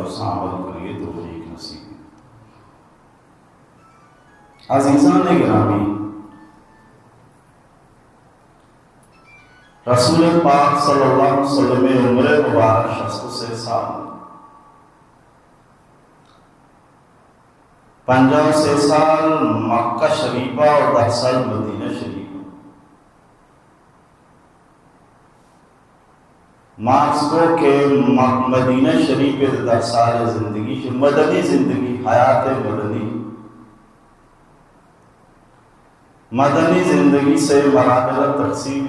عمل کنگے توفیق نصیب۔ عزیزان گرامی، رسول پاک صلی اللہ علیہ وسلم عمر مبارک شست و سے سال، پنجاہ و سے سال مکہ شریفہ و دہ سال مدینہ شریفہ۔ ما عرض کو کہ م-، مدینہ شریف ء دہ سال زندگی چہ مدنی زندگی، حیات مدنی، مدنی زندگی سے مراحل تقسیم۔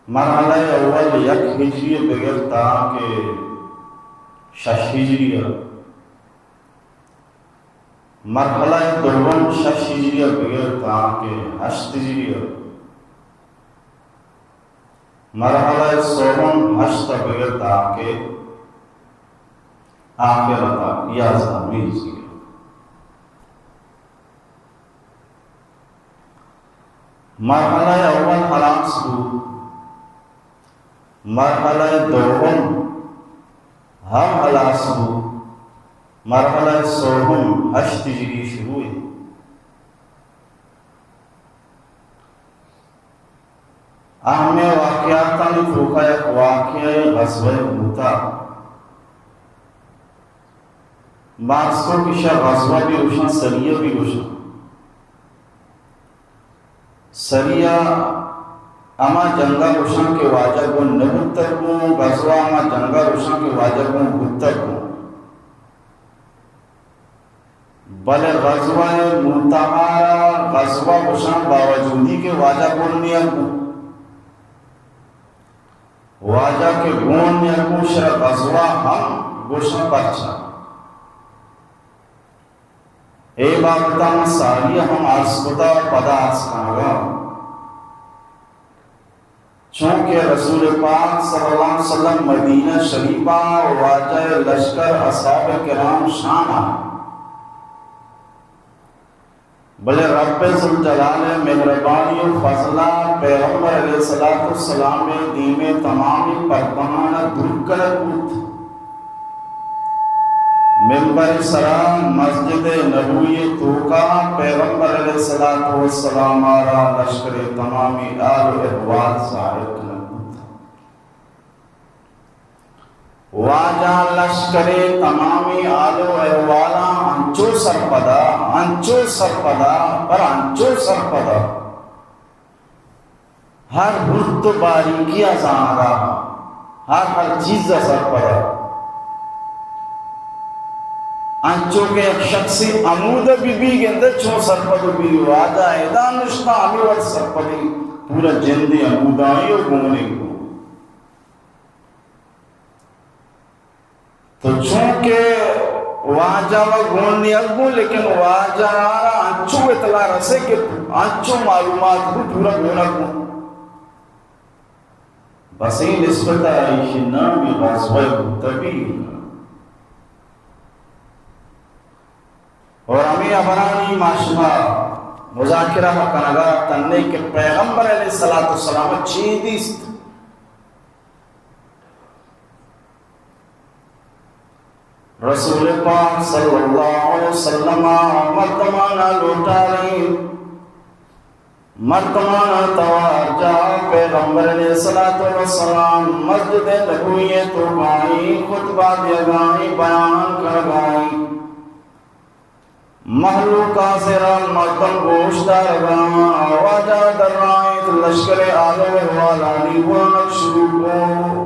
مرحلہ اول یک ہجری بگر تا کہ شش ہجری، مرحلہ دوم شش ہجری ء بگر تاکہ ہشت ہجری ء، مرحلہ سوم ہشت ء بگر تاکہ آخر ء تاکہ یازدہمی ہجری ء۔ مرحلہ اول ہلاس بوت، مرحلہ دوم ہم ہلاس بوت، مرحلہ سوم ہشت ہجری شروع انت۔ اہم واقعاتانی توکا یک واقعہ غزوہ موتہ۔ بارسو کشا غزوہ بھی گوشاں، سریہ بھی گوشاں۔ سریہ ہما جنگا گوشاں کہ واجہ گون نہ بوتگ گوں، غزوہ ہما جنگا گوشاں کہ واجہ گون بوتگ گوں۔ بلے غزوہ موتہ ء را غزوہ گوشاں، باوجودی کہ واجہ گون نیت بو۔ واجہ کہ گون نیت بو، شرا غزوہ ہم گوشاں۔ پرچا؟ اے بابت ء من ساری ہم عرض کتا، پدا عرض کنگا۔ چونکہ رسول پاک صلی اللہ علیہ وسلم مدینہ شریفہ و واجہ لشکر اصحاب کرام شام ء، بلے رب ذوالجلال ء مہربانی و فضل ء پیغمبر علیہ الصلوۃ والسلام ء دیم ء تمامی پردہان ء دور کنگ بوت۔ منبر سرا مسجد نبوی توکا پیغمبر علیہ الصلوۃ والسلام ء را لشکر تمامی حال و احوال ظاہر کنگ بوت۔ واجہ لشکر تمامی حال و احوالاں انچو سرپدا، انچو سرپدا، پر انچو سرپدا۔ ہر ہرت و باریکی ء زانگا، ہر ہر چیز ء سرپدا۔ انچو کہ یک شخصی ہمود بہ بی گندے چون سرپد بی، واجہ ادا نشتا ہمے وڑ سرپدی، پورا جندی ہمودائی و گونی گون۔ تو چونکہ واجہ و گون نیت بو، لیکن واجہ را انچو اطلاع رسے کہ انچو معلومات بو، پورا گونگ بو۔ بس اے نسبت ء ایشی نام غزوہ موتہ بی۔ اور ہمیں ہبرانی ما شما مذاکرہ کنگا تنے کہ پیغمبر علیہ الصلوۃ والسلام چی دیست؟ رسول پاک صلی اللہ علیہ وسلم مردمانا لوٹاریں، مردمانا توار جا، پیغمبر علیہ الصلوۃ والسلام مسجد نبوی توکائیں، خطبہ دیگائیں، بیان کرگائیں۔ مہلوک حاضر، مردم گوش دارگا، واجہ درائینت، لشکر آل و احوالانی وانگ شروع کو۔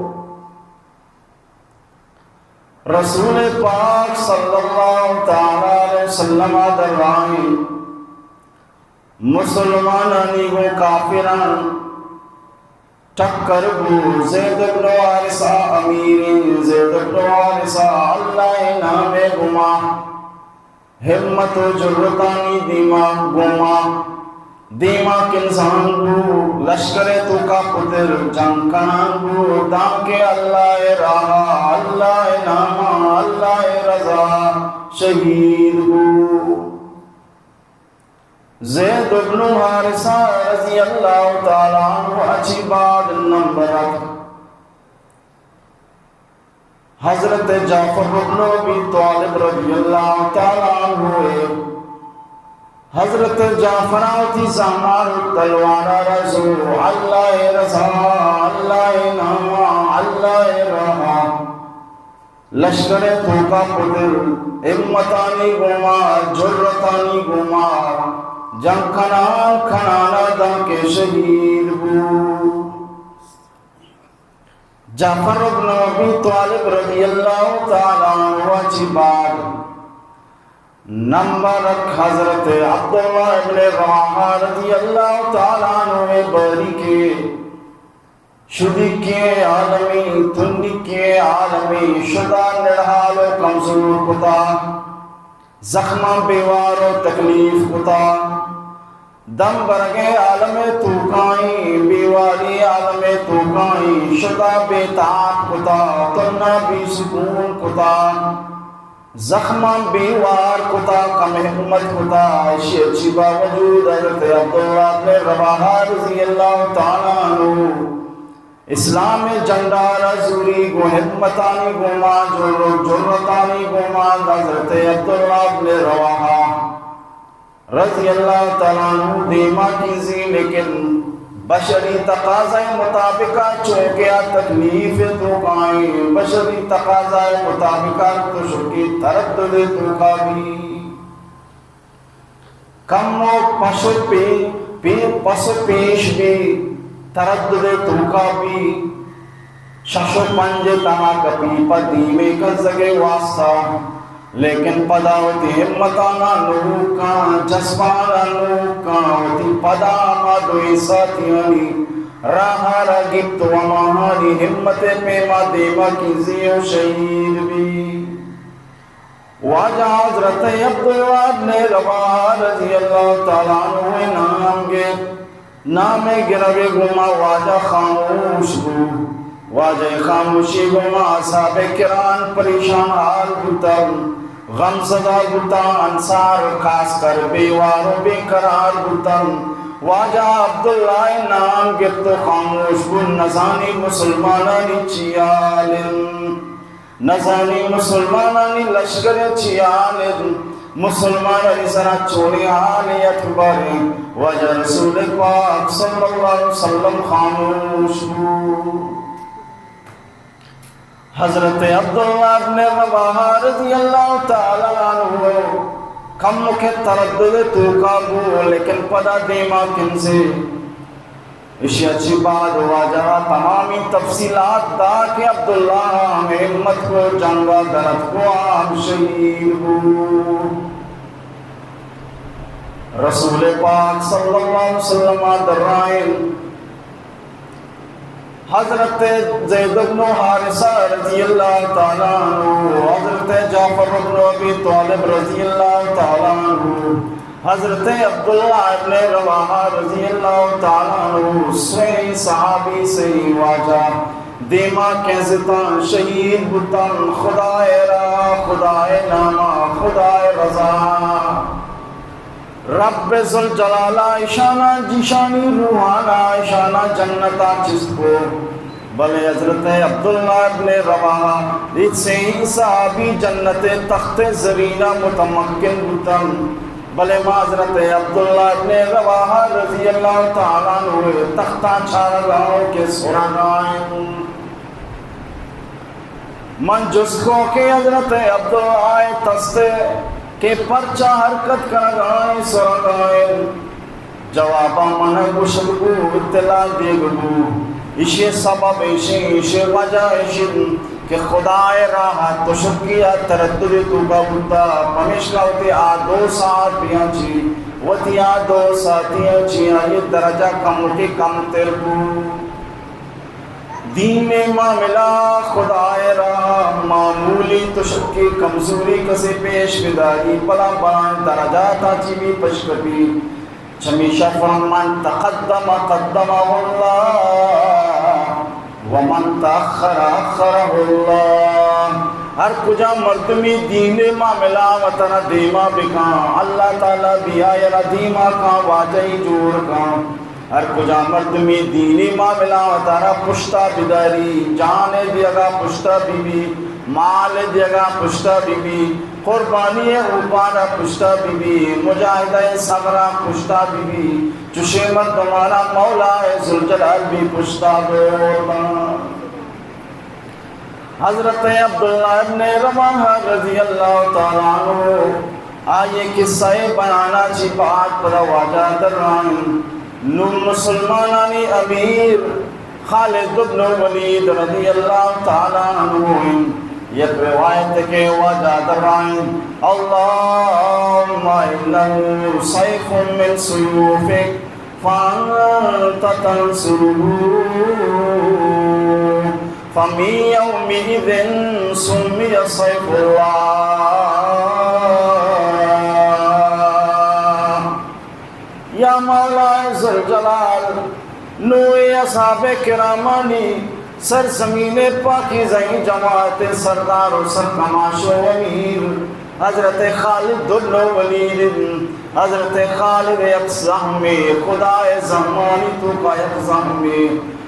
رسول پاک صلی اللہ تعالی علیہ وسلم درائینت، مسلمانانی گوں کافران ٹکر بو۔ زید ابن حارثہ امیریں، زید ابن حارثہ اللہ ء نام ء گما ہمت و جرتانی دیما گما دیما کنزان بو، لشکر ء توکا پتر جنگ کنان بو، دانکہ اللہ ء راہا، اللہ ء ناما، اللہ ء رضا شہید بو۔ زید ابن حارثہ رضی اللہ تعالی عنہ ء چی بعد نمبر ات۔ حضرت جعفر ابن ابی طالب رضی اللہ تعالی عنہ، حضرت جعفر ءَ وتی زامار ءُ تلوار ءَ را زور، اللہ ءِ رضا، اللہ ءِ نام ءَ، اللہ ءِ راہ ءَ، لشکر ءِ توکا پتر، ہمتانی گوما، جرتانی گوما، جنگ کنان کنان ءَ دانکہ شہید بو۔ جعفر ابن ابی طالب رضی اللہ تعالی عنہ ءَ چہ بعد نمبر یک حضرت عبداللہ ابن رواحہ رضی اللہ تعالی عنہ ءِ باریکیں شدیکیں عالمی، تنیکیں عالمی، شدا نڑھال ءُ کمزور کتا، زخماں بیوار ءُ تکلیف کتا۔ دم برگیں عالم ءِ توکائیں، بیواری عالم ءِ توکائیں، شدا بے تاب کتا، تنا بے سکون کتا، زخماں بیوار کتا، کم ہمت کتا۔ ایشی ءَ چہ باوجود حضرت عبداللہ ابن رواحہ رضی اللہ تعالی عنہ اسلام ءِ جھنڈا را زوری، گوں ہمتانی گوما، جر-، جرتانی گوما حضرت عبداللہ ابن رواحہ رضی اللہ تعالی عنہ دیما کنزی، لیکن بشری تقاضا ءِ مطابق ءَ چونکہ آ تکلیف ءِ توکائیں، بشری تقاضا ءِ مطابق ءَ تشکی تردد ءِ توکا بی، کمو پش ءُ پی-، پی-، پس ءُ پیش بی، تردد ءِ توکا بی، شش ءُ پنج ءِ تہا کپی پہ دیمے کنزگ ءِ واستا، لیکن پدا وتی ہمتانا نوک کن، جذبانا نوک کن، وتی پدا ہما دوئیں ساتیانی راہ ءَ را گپت ءُ ہماہانی ہمت ءِ پیما دیما کنزی ءُ شہید بی۔ واجہ حضرت عبداللہ ابن رواحہ رضی اللہ تعالی عنہ ءِ نام گپت۔ نام ءِ گرگ ءِ گوما واجہ خاموش بو۔ واجہ ءِ خاموشی ءِ گوما اصحاب کرام پریشان حال بوتگ، غم زدہ بوتاں، انصار خاص کر بیوار ءُ بے قرار بوتاں۔ واجہ عبداللہ ءِ نام گپت ءُ خاموش بو، نزانی مسلمانانی چی حال انت۔ نزانی مسلمانانی لشکر ءِ چی حال انت، مسلمانانی سرا چونیں حالے اتک، باریں واجہ رسول پاک صلی اللہ علیہ وسلم خاموش بو۔ حضرت عبداللہ ابن رواحہ رضی اللہ تعالی عنہ کمکے تردد ءِ توکا بو، لیکن پدا دیما کنزے۔ ایشی ءَ چہ بعد واجہ ءَ تمامی تفصیلات دا کہ عبداللہ ہم ہمت کو، جنگ ءَ در اتک ءُ ہم شہید بو۔ رسول پاک صلی اللہ علیہ وسلم ءَ درائینت۔ حضرت زید بن حارثہ رضی اللہ تعالی عنہ، حضرت جعفر بن ابی طالب رضی اللہ تعالی عنہ، حضرت عبداللہ ابن رواحہ رضی اللہ تعالی عنہ، سئیں صحابی، سئیں واجہ دیما کنزتاں، شہید بوتاں، خدائے راہ، خدائے ناما، خدائے رضا۔ رب ذوالجلال ءَ اشانا، ایشانی روحانا اشانا جنتا چست کو، بلے حضرت عبداللہ ابن رواحہ، اے سئیں صحابی جنت ءِ تخت زرین ءَ متمکن بوتنت، بلے ما حضرت عبداللہ ابن رواحہ رضی اللہ تعالی عنہ ءِ تختاں چارگا اوں کہ سرگا انت۔ من جست کو کہ حضرت عبداللہ ءِ تست ءَ کہ پرچا حرکت کنگا انت، سرگا انت؟ جوابا من گوشگ بو، اطلاع دیگ بو۔ ایشی سبب ایش انت، ایشی وجہ ایش انت کہ خدائے راہ ءَ تشکی ءُ تردد ءِ توکا بوتا، پمیشکا وتی آ دو ساتیاں چی، وتی آ دو ساتیاں چی آئی درجہ کمکے کمتر بو۔ دین ءِ معاملہ، خدائے راہ، معمولی تشکی، کمزوری کسے پیش بداری، بلاں بلائیں درجاتاں چی بی پشکپی۔ چمیشا فرمائیں، من تقدم قدمہ اللہ ومن تأخر أخره الله۔ ہر کجا مردمی دین ءِ معاملہ وتنا دیما بکاں، اللہ تعالی بی آئی را دیما کاں، واجہی جوڑ کاں۔ ہر کجا مردمی دینی معاملہ وتارا پشتا بداری، جان دیگا پشتا بی بی، مال دیگا پشتا بی بی، قربانی اوپارا پشتا بی بی، مجاہدہ صبرا پشتا بی بی، چشیں مردمانا مولا ذوالجلال بی پشتا بور بان۔ حضرت عبداللہ ابن رواحہ رضی اللہ تعالی عنہ، آئی قصہ بیانا چی بعد پدا واجہ درائیں نو مسلمانانی امیر خالد ابن ولید رضی اللہ تعالی عنہ، یک روایت کہ واجہ درائیں، اللهم إنه سيف من سيوفك فأنت تنصره، فمن يومئذ سمي سيف الله۔ یا مولا ذوالجلال، نوئے اصحاب کرامانی سرزمین پاکیزہ جماعت سردار و سرکماش و امیر حضرت خالد بن ولید، حضرت خالد یک زہمے، خدائے زہمانی توکا یک زہمے،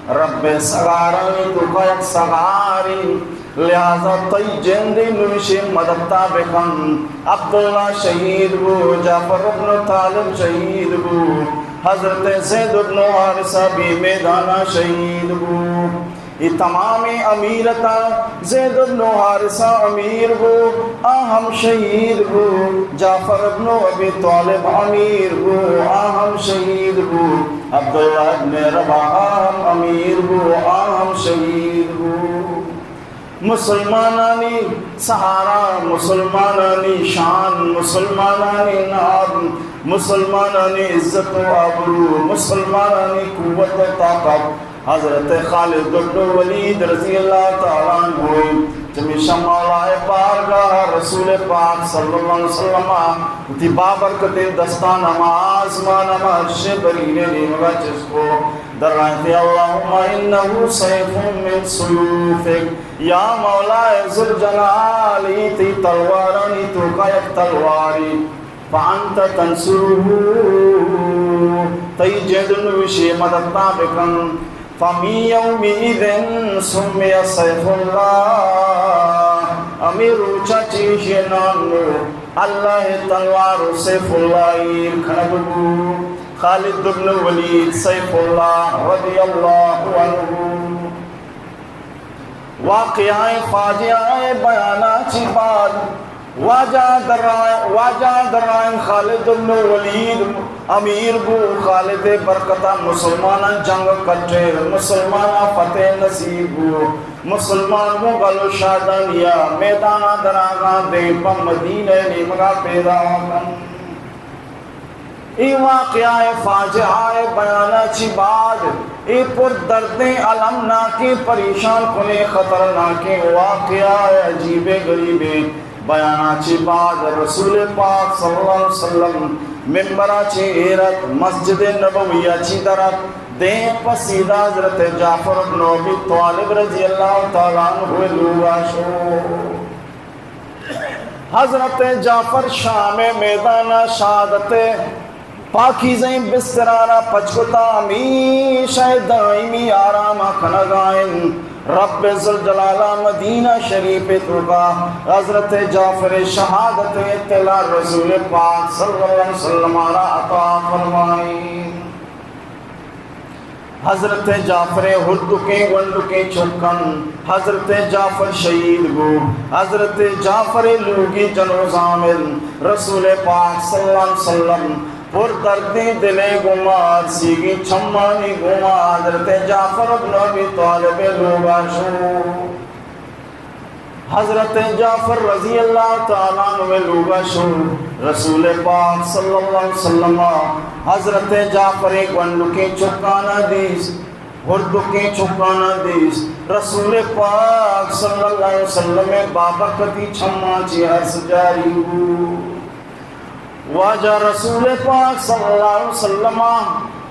رب سگارانی توکا یک سگارے، لہذا تئی جندے نوشیں مدتا بکن۔ عبداللہ شہید بو، جعفر ابن طالب شہید بو، حضرت زید ابن حارثہ بی میدانا شہید بو۔ اے تمامیں امیر اتاں، زید ابن حارثہ امیر بو، آ ہم شہید بو، جعفر ابن ابی طالب امیر بو، آ ہم شہید بو، عبداللہ ابن رواحہ ہم امیر بو، آ ہم شہید بو۔ مسلمانانی سہارا، مسلمانانی شان، مسلمانانی نام، مسلمانانی عزت و آبرو، مسلمانانی قوت و طاقت، حضرت خالد بن ولید رضی اللہ تعالی عنہ، چمیشا مولا بارگاہ رسول پاک صلی اللہ علیہ وسلم وتی بابرکتیں دستان ہما آزمان، ہما عرش برینے نیمگا چست کو، درائیں، اللهم إنه سيف من سيوفك، یا مولا ذوالجلال، اے تئی تلوارانی توکا یک تلواری، فأنت تنصره، تئی جند نوشی مدتا بکن۔ فمن يومئذ سمي سيف الله، ہمے روچا چہ ایشی نام اللہ تلوار و سیف اللہ ایر کنگ بو۔ خالد بن ولید سیف اللہ رضی اللہ عنہ۔ واقعہ فاجعہ بیانا چی بعد واجہ درائیں، واجہ درائیں خالد بن ولید امیر بو، خالد برکتا مسلماناں جنگ کٹے، مسلماناں فتح نصیب بو، مسلمان مغل و شادانیا میدانا دراغاں دیم پہ مدینہ نیمگا پیدا کن۔ اے واقعہ فاجعہ بیانا چی بعد، اے پر دردیں، المناکیں، پریشان کنیں، خطرناکیں واقعہ عجیب غریبیں بیانا چی بعد رسول پاک صلی اللہ علیہ وسلم ممبرا چی ایرت، مسجد نبویہ چی درت، دیم پہ سیدھا حضرت جعفر بن ابی طالب رضی اللہ تعالی عنہ لوگا شو۔ حضرت جعفر شام میدان شہادت پاکیزیں بسترارا پچ کتا، ہمیشہ دائمی آرام کنگائیں۔ رب ذوالجلال مدینہ شریف توکا حضرت جعفر شہادت اطلاع رسول پاک صلی اللہ علیہ وسلم را عطا فرمائیں۔ حضرت جعفر ہردکیں گونڈکیں چکن، حضرت جعفر شہید بو، حضرت جعفر لوگی جنوزامل رسول پاک صلی اللہ علیہ وسلم پر دردیں دلے گوما، سیگی چمانی گوما حضرت جعفر ابن ابی طالب لوگا شو۔ حضرت جعفر رضی اللہ تعالی عنہ لوگا شو، رسول پاک صلی اللہ علیہ وسلم حضرت جعفر گونڈکیں چکانا دیس، ہردکیں چکانا دیس، رسول پاک صلی اللہ علیہ وسلم بابرکتی چماں چی ارس جاری بو۔ واجہ رسول پاک صلی اللہ علیہ وسلم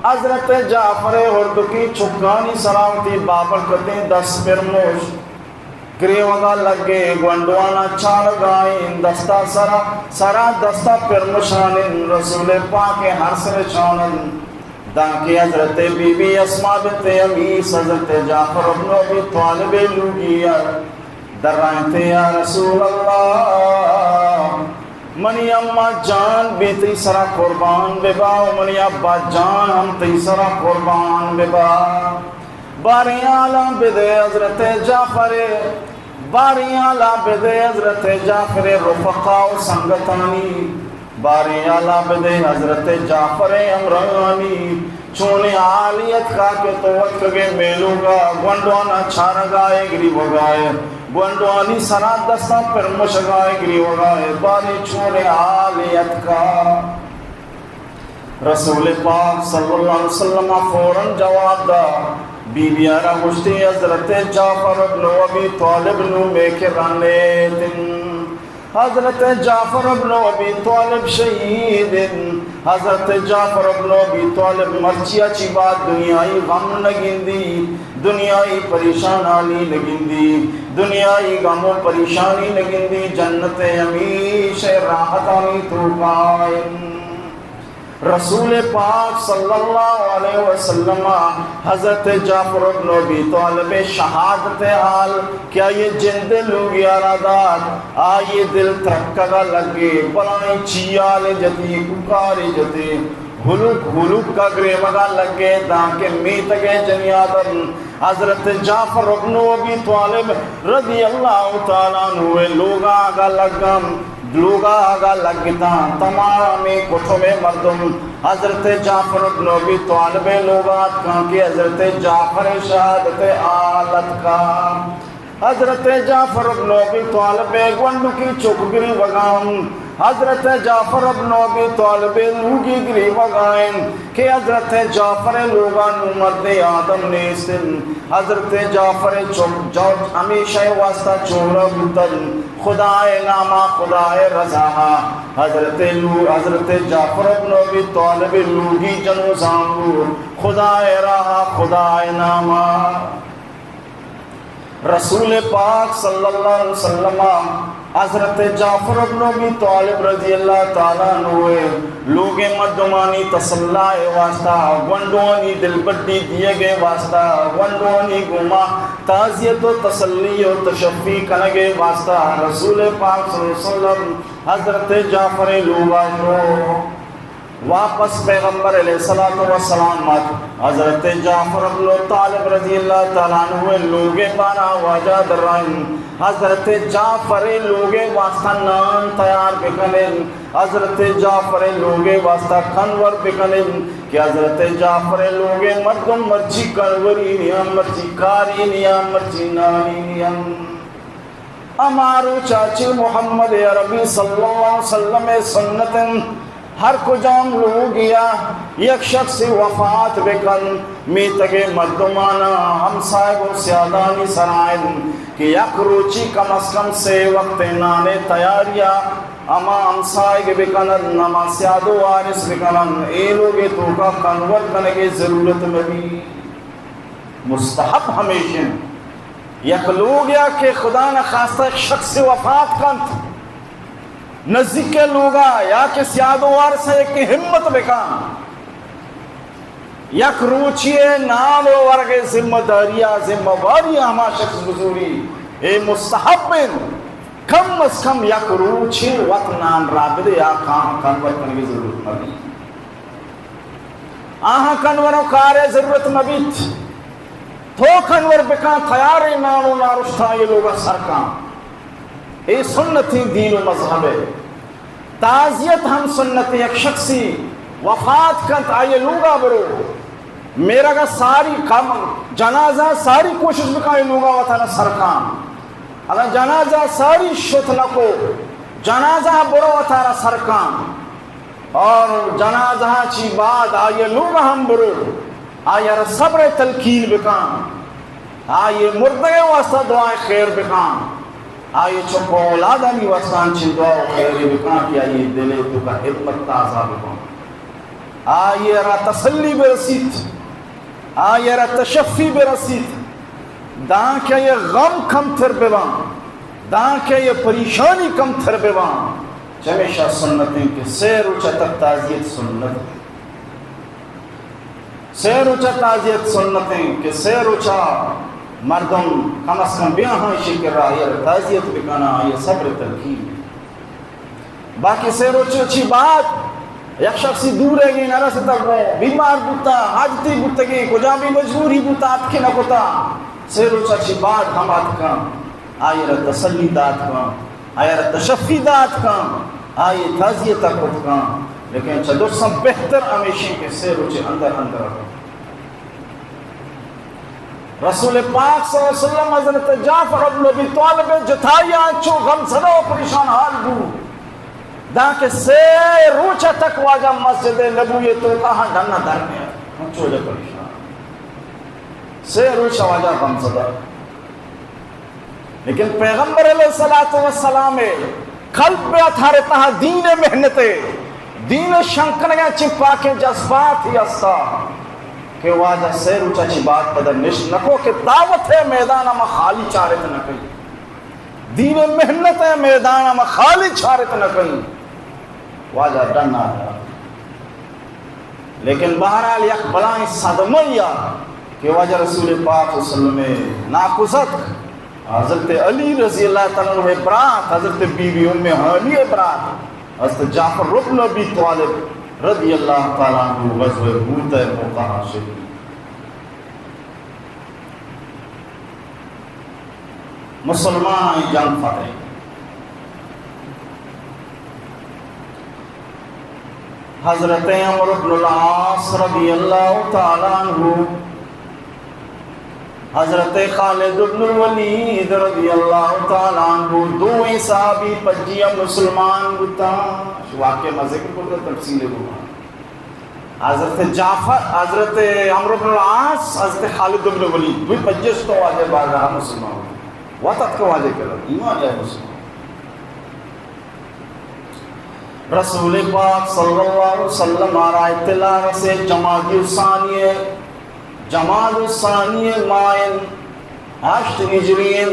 حضرت جعفر ہردکیں چکانی سرا وتی بابرکتیں دست پرموش گریوگا لگے، گونڈوانا چارگائیں، دستا سرا، سرا دستا پرمشانن، رسول پاک ہر سر چانن۔ تانکہ حضرت بی بی اسماء بنت امیس حضرت جعفر ابن ابی طالب لوگی ءَ درائینت، یا رسول اللہ، منی اماں جان بی تئی سرا قربان ببا و منی ابا جان ہم تئی سرا قربان ببا۔ باریں حالاں بدے حضرت جعفر، باریں حالاں بدے حضرت جعفر رفقا و سنگتانی، باریں حالاں بدے حضرت جعفر ہمراہانی۔ چونیں حالے اتکا کہ تو اتکگے مئے لوگا، گونڈوانا چارگا ئے، گریوگا ئے، گونڈوانی سرا دستاں پرمشگا ئے، گریوگا ئے، باریں چونیں حالے اتکا؟ رسول پاک صلی اللہ علیہ وسلم فوراً جواب دا، بی بی ءَ را گوشتی، حضرت جعفر ابن ابی طالب نوں مئے کرا نیت انت۔ حضرت جعفر ابن ابی طالب شہید انت۔ حضرت جعفر ابن ابی طالب مرچی ءَ چی بعد دنیائی غم نہ گندی، دنیائی پریشان حالی نہ گندی، دنیائی غم و پریشانی نہ گندی، جنت ءَ ہمیشہ راحتانی توکا انت۔ رسول پاک صلی اللہ علیہ وسلم ءَ حضرت جعفر ابن ابی طالب ءِ شہادت ءِ حال کہ آئی ءِ جند لوگی ءَ را دات، آئی ءِ دل ترکگ ءَ لگے، بلاہیں چیالے جتی، کوکارے جتی، ہلوک ہلوک ءَ گریوگ ءَ لگے، دانکہ میتگ ءِ جنی آدم حضرت جعفر ابن ابی طالب رضی اللہ تعالی عنہ ءِ لوگ ءَ اگاں لگاں، لوگ ءَ اگاں لگتاں، تمامیں کٹم ءِ مردم حضرت جعفر ابن ابی طالب ءِ لوگ ءَ اتکاں کہ حضرت جعفر ءِ شہادت ءِ حال اتکا۔ حضرت جعفر ابن ابی طالب ءِ گونڈکی چک گریوگا انت۔ حضرت جعفر ابن ابی طالب ءِ لوگی گریوگا انت کہ حضرت جعفر ءِ لوگا نوں مردے آدم نیست انت۔ حضرت جعفر ءِ چک جو ہمیشہ ءِ واسطہ چورہ بوتگ انت۔ خدا ءِ ناما، خدا ءِ رضا ءَ حضرت لو-، حضرت جعفر ابن ابی طالب ءِ لوگی جن و زانبور خدا ءِ راہ ءَ، خدا ءِ ناما۔ رسول پاک صلی اللہ علیہ وسلم ءَ حضرت جعفر ابن ابی طالب رضی اللہ تعالی عنہ ءِ لوگ ءِ مردمانی تسلا ءِ واسطہ، گونڈوانی دلبڈی دیگ ءِ واسطہ، گونڈوانی گوما تعزیت و تسلی و تشفی کنگ ءِ واسطہ رسول پاک صلی اللہ علیہ وسلم حضرت جعفر ءِ لوگ ءَ شو۔ واپس پیغمبر علیہ الصلوۃ والسلام ات۔ حضرت جعفر ابن طالب رضی اللہ تعالی عنہ ءِ لوگ ءِ بارہ ءَ واجہ درائینت، حضرت جعفر ءِ لوگ ءِ واسطہ نان تیار بکن انت، حضرت جعفر ءِ لوگ ءِ واسطہ کنور بکن انت کہ حضرت جعفر ءِ لوگ ءِ مردم مرچی کنوری نیاں، مرچی کاری نیاں، مرچی نانی نیاں۔ ہما روچ ءَ چہ محمد عربی صلی اللہ علیہ وسلم ءِ سنت انت، ہر کجام لوگے ءَ یک شخصے وفات بکنت، میتگ ءِ مردماناں، ہمساہگ و سیادانی سرا انت کہ یک روچی کم از کم سے وقت نان ءِ تیاری ءَ ہما ہمساہگ بکنت، ہما سیاد و وارث بکنت، اے لوگ ءِ توکا کنور کنگ ءِ ضرورت مہ بیت۔ مستحب ہمیش انت، یک لوگے ءَ کہ خدا نخواستہ یک شخصے وفات کنت، نزیک ءِ لوگ ءَ یا کہ سیاد و وارث ءَ یکے ہمت بکن، یک روچی ءِ نان و ورگ ءِ ذمہ داری ءَ، ذمہ واری ءَ ہما شخص بزوری، اے مستحب انت۔ کم از کم یک روچے وت نان را بدے، آ کاں کنور کنگ ءِ ضرورت مہ بیت۔ آہاں کنور و کار ءِ ضرورت مہ بیت۔ تو کنور بکن، تیاریں نان و نارشت آئی لوگ ءَ سر کن۔ اے سنتیں دین و مذہب ءِ۔ تعزیت ہم سنت، یک شخصے وفات کنت، آئی لوگ ءَ برو۔ میرگ ءَ ساری کم، جنازہ ءَ ساری کوشش بکن، آئی لوگ ءَ وتارا سر کن۔ اگاں جنازہ ءَ ساری شت نہ کو، جنازہ ءَ برو وتارا سر کن۔ اور جنازہ ءَ چی بعد آئی لوگ ءَ ہم برو، آئی ءَ را صبر ءِ تلقین بکن، آئی مردگ ءِ واسطہ دعائے خیر بکن، آئی چک و اولادانی واسطہ انچیں دعا و خیرے بکن کہ آئی دل ءِ توکا ہمت تازہ بکن، آئی ءَ را تسلی برسیت، آئی ءَ را تشفی برسیت، دانکہ آئی غم کمتر بباں، دانکہ آئی پریشانی کمتر بباں۔ چمیشا سنت انت کہ سے روچ ءَ تک تعزیت سنت۔ سے روچ ءَ تعزیت سنت ایں کہ سے روچ ءَ مردم کم از کم بیاہاں ایشی کرا، آئی ءَ تعزیت بکناں، آئی ءَ صبر تلقین۔ باقی سے روچ ءَ چی بعد یک شخصی دور ئیگیں، نہ رستگ، گوں بیمار بوتا، حاجتی بوتگیں، کجا بھی مجبوری بوتا، اتکے نہ کتا، سے روچ ءَ چی بعد ہم اتکاں، آئی ءَ را تسلی دات کاں، آئی ءَ را تشفی دات کاں، آئی ءِ تعزیت ءَ کت کاں، لیکن چہ درساں بہتر ہمیشیں کہ سے روچے اندر اندر ءَ رسول پاک صلی اللہ علیہ وسلم حضرت جعفر ابن ابی طالب ءِ جتائی ءَ انچو غمزدہ و پریشان حال بو، داں کہ سے روچ ءَ تک واجہ مسجد نبوی ءِ توکا ہاں ڈن ءَ در نیات، انچو واجہ پریشان، سے روچ ءَ واجہ غمزدہ۔ لیکن پیغمبر علیہ الصلوۃ والسلام ءِ قلب ءِ اطہر ءِ تہا دین ءِ محنت ءِ، دین ءِ شنگ کنگ ءَ چہ پاکیں جذبات ہی ہستا کہ واجہ سے روچ ءَ چہ بعد پدا نشت نہ کو کہ دعوت ءِ میدان ءَ ما خالی چارت نہ کئیں، دین ءِ محنت ءِ میدان ءَ ما خالی چارت نہ کئیں۔ واجہ ڈن ءَ۔ لیکن بہرحال یک بلائیں صدمہ یا کہ واجہ رسول پاک صلی اللہ علیہ وسلم ءِ ناکوزتک حضرت علی رضی اللہ تعالی عنہ ءِ برات، حضرت بی بی ام ہانی ءِ برات، حضرت جعفر ابن ابی طالب رضی اللہ تعالی عنہ غزوہ مؤتہ ءِ موقع ءَ شہید۔ مسلمانانی جنگ فتح۔ حضرت عمرو بن العاص رضی اللہ تعالی عنہ، حضرت خالد بن الولید رضی اللہ تعالی عنہ، دوئیں صحابی پجیا مسلمان بوتاں۔ واقعہ ما ذکر کرتا تفصیل گوما۔ حضرت جعفر، حضرت عمرو بن العاص، حضرت خالد بن ولید، دوئیں پجش تو واجہ بارگاہ مسلمان۔ وت اتک واجہ کرا، ایمان لے مسلمان۔ رسول پاک صلی اللہ علیہ وسلم ءَ را اطلاع رسے جمادی الثانی، جمادی الثانی ماہ ہشت ہجری،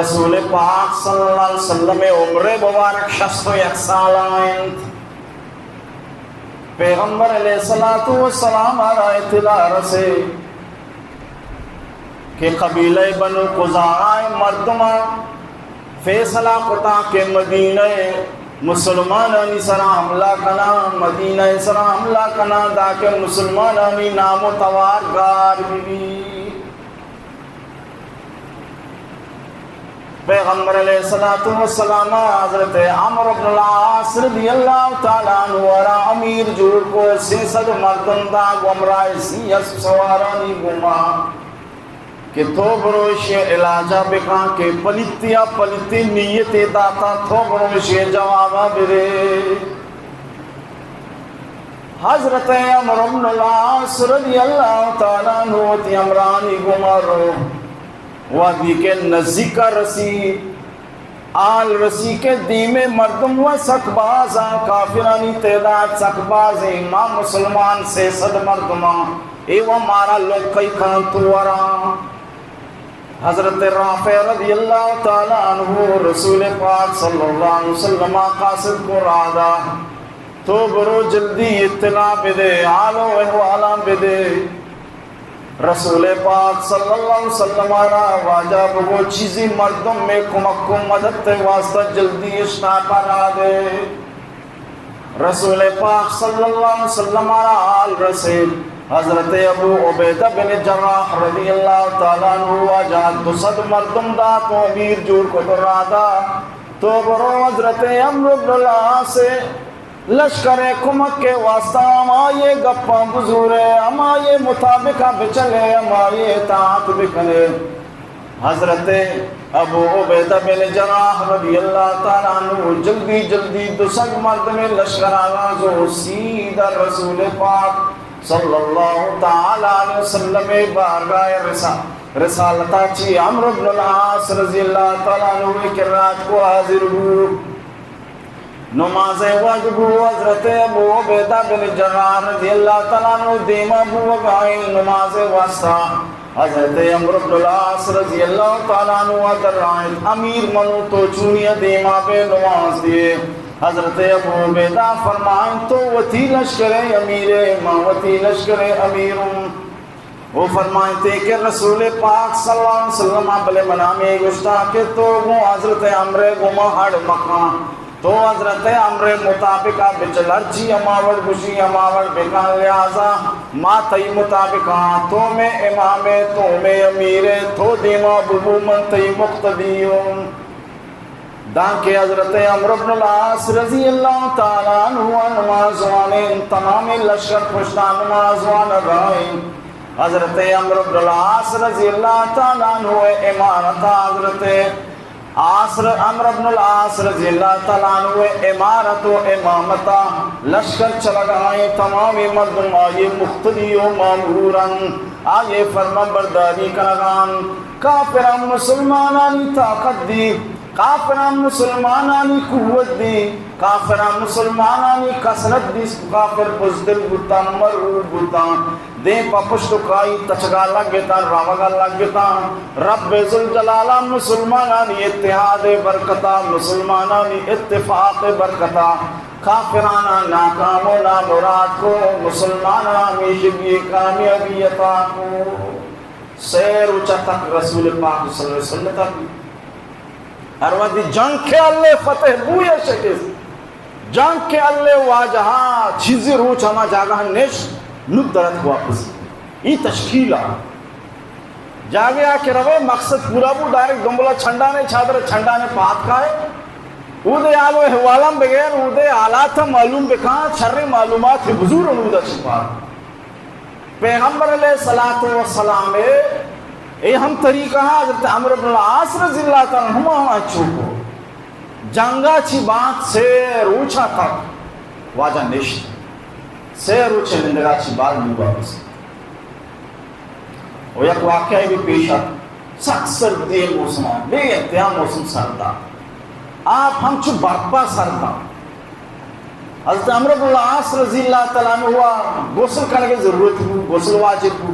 رسول پاک صلی اللہ علیہ وسلم ءِ عمر مبارک شست و یک سال انت۔ پیغمبر علیہ الصلوۃ والسلام ءَ را اطلاع رسے کہ قبیلہ بنو خزاعہ ءِ مردماں فیصلہ کتا کہ مدینہ ءِ مسلمانانی سرا حملہ کناں، مدینہ ءِ سرا حملہ کناں، داکہ مسلمانانی نام و توار گار بہ بی۔ پیغمبر علیہ الصلوۃ والسلام حضرت عمرو بن العاص رضی اللہ تعالی عنہ ءَ را امیر جوڑ کو، سئے سد مردم دا، ہمراہ سی اسپ سوارانی گوما کہ تو برو ایشی علاجا بکن کہ پلیتی ءَ پلیتی نیتے داتا، تو برو ایشی جوابا بدے۔ حضرت عمرو بن العاص رضی اللہ تعالی عنہ وتی ہمراہانی گوما رو، وہدی کہ نزیکا رسی، آل رسی کہ دیمے مردم و سک بازاں، کافرانی تعداد سک بازیں، ما مسلمان سئے سد مردماں، اے و مارا لوکئی کانت وراں۔ حضرت رافع رضی اللہ تعالی عنہ رسول پاک صلی اللہ علیہ وسلم ءَ قاصد کو رادا، تو برو جلدی اطلاع بدے، حال و احوالاں بدے۔ رسول پاک صلی اللہ علیہ وسلم ءَ را واجہ بگو چیزی مردم مئے کمک و مدد ءِ واسطہ جلدی اشتاپ ءَ را دے۔ رسول پاک صلی اللہ علیہ وسلم ءَ را حال رسید۔ حضرت ابو عبیدہ بن جراح رضی اللہ تعالی عنہ واجہ دو سد مردم دات و امیر جوڑ کت و رادا، تو برو حضرت عمرو بن العاص ءِ لشکر ءِ کمک ءِ واسطہ ہمائی ءِ گپاں بزورے، ہمائی ءِ مطابق ءَ بچلے، ہمائی ءِ اطاعت بکنے۔ حضرت ابو عبیدہ بن جراح رضی اللہ تعالی عنہ جلدی جلدی دو سد مردم لشکر آغاز و سیدھا رسول پاک صلی اللہ تعالی علیہ وسلم بارگاہ رسا-، رسالتا چی عمرو بن العاص رضی اللہ تعالی عنہ کرات کو حاضر بو۔ نماز وقت بو، حضرت ابو عبیدہ بن جراح رضی اللہ تعالی عنہ دیما بوگائیں نماز واسطہ۔ حضرت عمرو بن العاص رضی اللہ تعالی عنہ درائیں، امیر منو تو چونی دیما بے نماز دیے۔ حضرت ابو عبیدہ فرمائیں، تو وتی لشکر ءِ امیر ئے، ما وتی لشکر ءِ امیر اوں۔ او فرمائیتے کہ رسول پاک صلی اللہ علیہ وسلم ءَ بلے منا ہمے گوشتا کہ تو گوں حضرت عمرو ءِ گوما اڑ مکن، تو حضرت عمرو ءِ مطابق ءَ بچل، ہرچی ہما وڑ گوشی ہما وڑ بکن، لہذا ما تئی مطابق آں، تو مئے امام ئے، تو مئے امیر ئے، تو دیما ببو، من تئی مقتدی اوں۔ دانکہ حضرت عمرو بن العاص رضی اللہ تعالی عنہ ءَ نماز وانین، تمام لشکر پشتا نماز وانگائیں۔ حضرت عمرو بن العاص رضی اللہ تعالی عنہ ءِ امارت ءَ، حضرت عاص، عمرو بن العاص رضی اللہ تعالی عنہ ءِ امارت و امامت ءَ لشکر چلگائیں، تمام مردم آئی مقتدی و مامورن، آئی فرمان برداری کنگان۔ کافران مسلمانانی طاقت دی، کافران مسلمانانی قوت دی، کافران مسلمانانی کثرت دی، کافر بزدل بوتاں، مرعوب بوتاں، دیم پہ پشت و کائی تچگا لگتاں، روگا لگتاں۔ رب ذوالجلال ءَ مسلمانانی اتحاد ءِ برکتا، مسلمانانی اتفاق ءِ برکتا کافراناں ناکام و نامراد کو، مسلماناں ہمیشگی کامیابی عطا کو۔ سہ روچ ءَ تک رسول پاک صلی اللہ علیہ وسلم تک ہر وھدی جنگ کہ اللہ ءِ فتح بو یا شکست، جنگ کہ اللہ ءِ واجہ ءَ چیزی روچ ہما جاگہ نشت، نود درت واپس۔ ای تشکیل ءَ جاگہ ءَ کہ روئے مقصد پورا بو، ڈائریکٹ دمبلا چھنڈانے، چادر چھنڈانے پاد کائے۔ اودے حال و احوالاں بغیر، اودے حالات معلوم بکاں، شریں معلومات بزور اود ءَ چہ پاد۔ پیغمبر علیہ الصلوۃ والسلام ءِ اے ہم طریقہ، حضرت عمرو بن العاص رضی اللہ تعالی عنہ ہم انچو کو۔ جنگا چی بعد سہ روچا تک واجہ نشت۔ سہ روچ نندگا چی بعد نو واپس۔ و یک واقعہ بھی پیش آت۔ سخت سردی موسم، بے انتہا موسم سرد آ۔ آپ ہمچو برپا سرد آ۔ حضرت عمرو بن العاص رضی اللہ تعالی عنہ ءَ غسل کنگ ءِ ضرورت بو، غسل واجب بو۔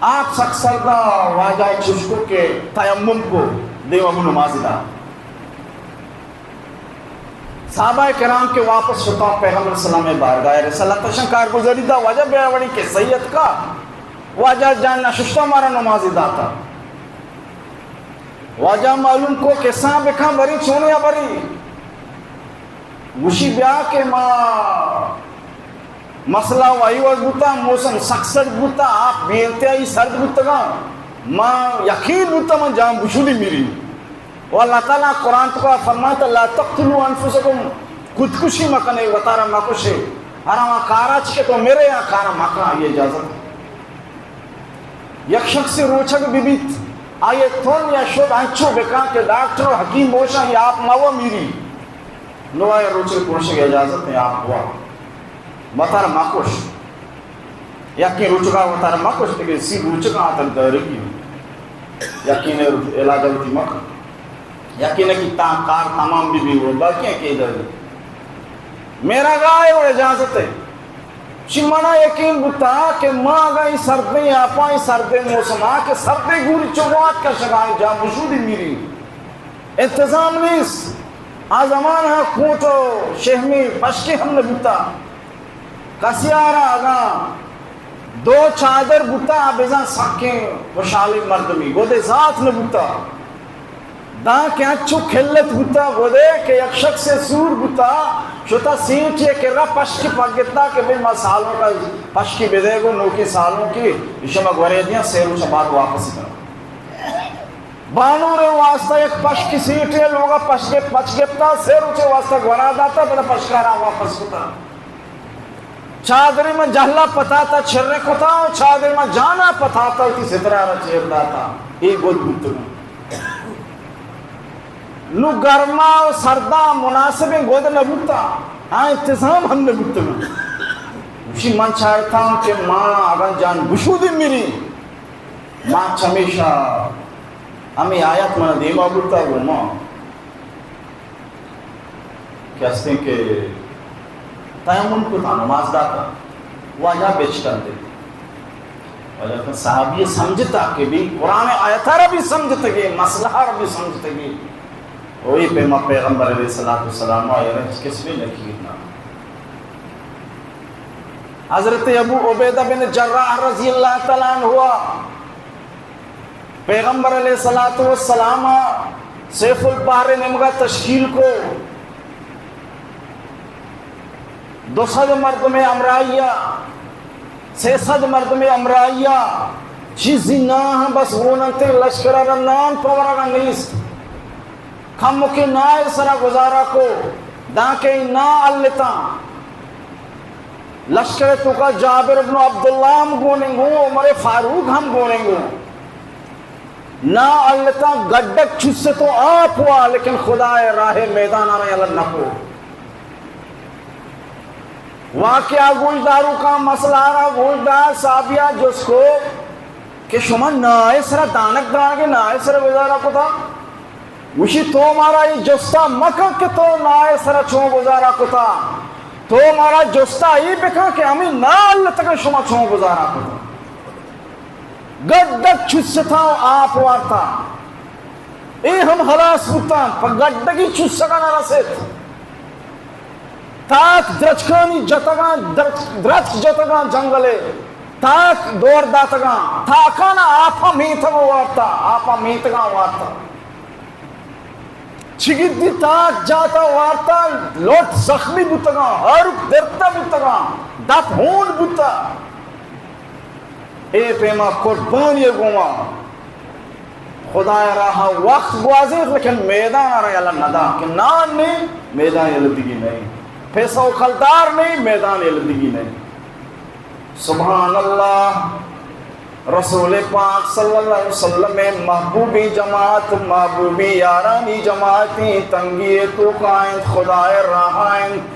آپ سک سرد آ، واجہ چش کو کہ تیمم کو، دیما بو نماز دا۔ صحابہ کرام کہ واپس شتاں پیغمبر صلی اللہ علیہ وسلم ءِ بارگاہ ءَ رسالت شان کارگزاری دا، واجہ بیا وڑی کہ صحیح اتکا، واجہ جان نہ ششتا مارا نماز داتا۔ واجہ معلوم کو قصہ بکاں بری چونے ءَ بری۔ گوشی بیا کہ ما مسئلہ وائی وڑ بوتا، موسم سک سرد بوتا، آپ بے انتہائی سرد بوتگاں، ما یقین بوتا من جان بشودی میری۔ و اللہ تعالی قرآن تو کا فرماتا، لا تقتلوا انفسکم، خودکشی مکنے، وتارا مکشے، ہر ہما کارا چکے تو میرے یا کارا مکن، آئی اجازت۔ یک شخص روچگ بہ بیت، آئی ءَ تن یا شد انچو بکن کہ ڈاکٹر و حکیم بوشاں یا آپ مہ وا میری۔ نو آئی ءَ روچگ پروشگ ءِ اجازت ہے، آپ وا۔ وتارا مہ کش۔ یکیں روچگا وتارا مہ کش، دگہ سی روچگا آتک دارگی۔ یقین علاج وتی مہ کن۔ یقین کہ تا کار تمام بہ بی و باقی کہ داری۔ میرا گائے و اجازت ہے۔ چی منا یقین بوتا کہ ما اگاں ای سردیں آپاں، ای سردیں موسما کہ سردیں گوری چگوات کشگا، جان بشودی میری۔ انتظام نیست۔ آ زمانہ کوٹ و شہمی پشکی ہم نہ بوتا۔ کسی آرا اگاں دو چادر بوتا، بزاں سکیں خوشحالی مردمی گودے ذات نہ بوتا۔ داں کہ انچو قلت بوتا گودے کہ یک شخص سور بوتا، شتا سیٹی کرا پشکی پگتا کہ بھئی ما سالونکا پشکی بدے گو، نوکی سالونکی، ایشی ما گورے دیاں، سے روچ بعد واپس کرا۔ بانور واسطہ یک پشکی سیٹی لوگا پشک، پچ گپتا، سے روچ واسطہ گورا داتا، پدا پشکارا واپس کتا۔ چادرے من جہلا پتاتا چر کتا و چادرے من جانا پتاتا وتی سترا را چیر داتا۔ اے گد بوتگاں۔ نو گرما و سردا مناسبیں گد نہ بوتا، آ انتظام ہم نہ بوتگاں۔ گوشی من چاہتاں کہ ما اگاں جان بشودی میری، ما چمیشا ہمے آیت من دیما بوتا گو ما کہ ہستیں کہ تیمم کتا، نماز داتا، واجہ بچکندے۔ واجہ کن صحابی سمجھتا کہ بھی قرآن آیت را بھی سمجھتگے، مسئلہ را بھی سمجھتگے۔ و اے پیما پیغمبر علیہ الصلوۃ والسلام آئی را ہچ کس بھی نکیر نہ۔ حضرت ابو عبیدہ بن جراح رضی اللہ تعالی عنہ پیغمبر علیہ الصلوۃ والسلام سیف البحر نیمگا تشکیل کو، دو سد مردم ہمراہیا، سئے سد مردم ہمراہیا، چیزی نہ ہم بس گون انت، لشکر را نان پہ ورگا نیست۔ کمکے ناہ سرا گزارا کو، دانکہ نا التاں۔ لشکر توکا جابر ابن عبداللہ ہم گون انگو، عمر فاروق ہم گون انگو۔ نا التاں، گڈک چست و آپ وا، لیکن خدائے راہ میدانا را یلہ نکو۔ واقعہ گوش داروکاں، مسئلہ را گوش دار، صحابیا جست کو کہ شما ناہ سرا دانک دانک ناہ سرا گزارا کتا؟ گوشی تو مارا اے جستا مکن کہ تو ناہ سرا چون گزارا کتا، تو مارا جستا اے بکن کہ ہمیں نا التگا شما چون گزارا کتا۔ گڈک چستاں و آپ وارتا۔ اے ہم ہلاس بوتاں، پہ گڈگی چسگا نہ رسیت۔ تاک درچکانی جتگاں، درچ-، درچک جتگاں جنگلے، تاک دور داتگاں، تاکانا آپا میتگ و وارتا، آپا میتگاں وارتا۔ چگدی تاک جاتا وارتا، لوٹ زخمی بوتگاں، ہرک درتا بوتگاں، دپ ہون بوتا۔ اے پیما قربانی گوما خدای راہ وقت گوازینت، لیکن میدان را یلہ ندا کہ نان نے، میدان یلہ دگی نہیں، پیسہ و کلدار نہیں، میدان یلہ دگی نہیں۔ سبحان اللہ، رسول پاک صلی اللہ علیہ وسلم محبوبی جماعت، محبوبی یارانی جماعتی تنگی توکا انت، خدای راہ انت۔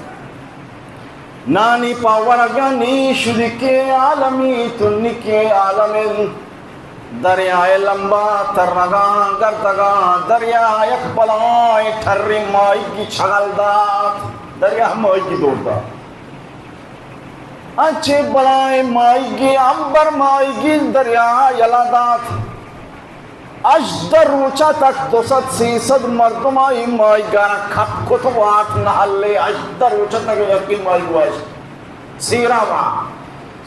نانی پہ ورگا نی شدکے عالمی تنکے عالم انت۔ دریائے لمبا ترگاں گردگاں، دریا یک بلائیں ٹریں ماہیگی چگل دات، دریا ماہیگی دور دات۔ انچیں بلائیں ماہیگی، امبر ماہیگی دریا یلہ دات۔ ہژدہ روچا تک دو سد سے سد مردم آئی ماہیگارا کپ کت وارت نہلے، ہژدہ روچا تک یکی ماہیگ واشت۔ سیرا وا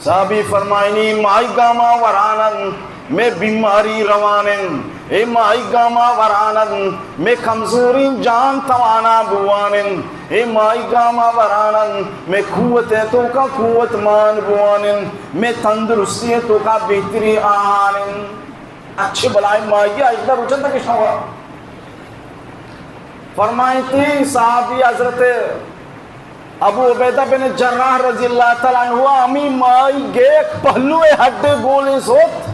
صحابی فرمائنی، ماہیگا ما وران انت، مئے بیماری روان انت، اے ماہیگا ما وران انت، مئے کمزوریں جان توانا بوان انت، اے ماہیگا ما وران انت، مئے قوت توکا قوت مان بوان انت، مئے تندرستی توکا بہتری آہان انت۔ اچھے بلائیں ماہیگی ہژدہ روچ انت کہ شما۔ فرمائیتی صحابی حضرت ابو عبیدہ بن جراح رضی اللہ تعالی عنہ ہمی ماہیگے یک پہلوئے ہڈے گولیں سوت،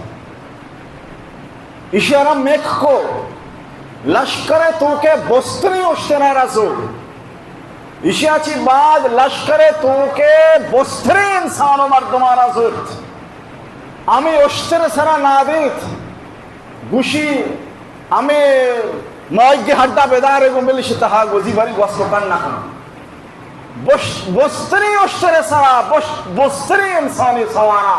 اشی را مک کو، لشکر توکے بستریں اشترا رسو۔ اشیا چی بعد لشکر توکے بستریں انسان و مردمانا زرت۔ ہمے اشتر سرا نادینت، گوشی، ہمے ماہیگی ہڈا بدارے گوں بلش تہا گوزی بری گوست و کن نکن۔ بش-، بستریں اشتر سرا، بش-، بستریں انسانی سوارا،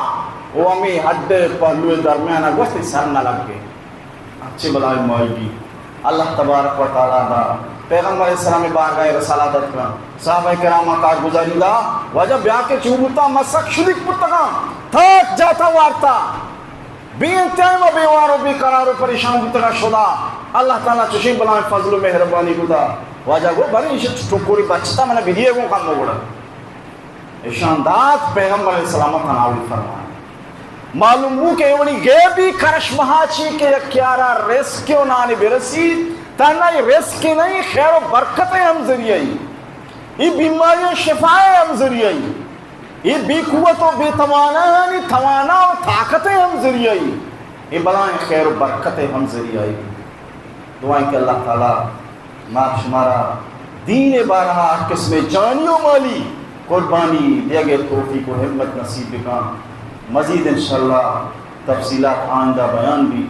و ہمے ہڈ پہلوئے درمیانا گوست سر نہ لگے۔ اچھے بلائیں ماہیگی۔ اللہ تبارک و تعالی دا پیغمبر علیہ السلام بارگاہ رسالت اتکا۔ صحابہ کرام کارگزاری دا، واجہ بیا کہ چو بوتا، مسک شدیک بوتگا، تاک جاتا وارتا، بے انتہائی و بے وار و بے قرار و پریشان بوتگا شدا۔ اللہ تعالی چشیں بلائیں فضل و مہربانی کتا۔ واجہ گو، برے ایش ٹکوری بچتا، منا بدیے گوں کم گڑا۔ اشان دات، پیغمبر علیہ السلام تناوی فرمائے۔ معلوم بو کہ اے وڑی غیبی کرش مہاچی کہ یک یارا رزق و نانی برسی، تنہا اے رزق نہیں، خیر و برکت ہم ذریعہ ای۔ اے بیماری شفا ہم ذریعہ ای۔ اے بے قوت و بے توانانی توانا و طاقت ہم ذریعہ ای۔ اے بلائیں خیر و برکت ہم ذریعہ ای۔ دعائیں کہ اللہ تعالی ما شمارا دین بارہا ہر قسم جانی و مالی قربانی دیگے توفیق و ہمت نصیب بکن۔ مزید انشاءاللہ تفصیلات آئندہ بیان بی۔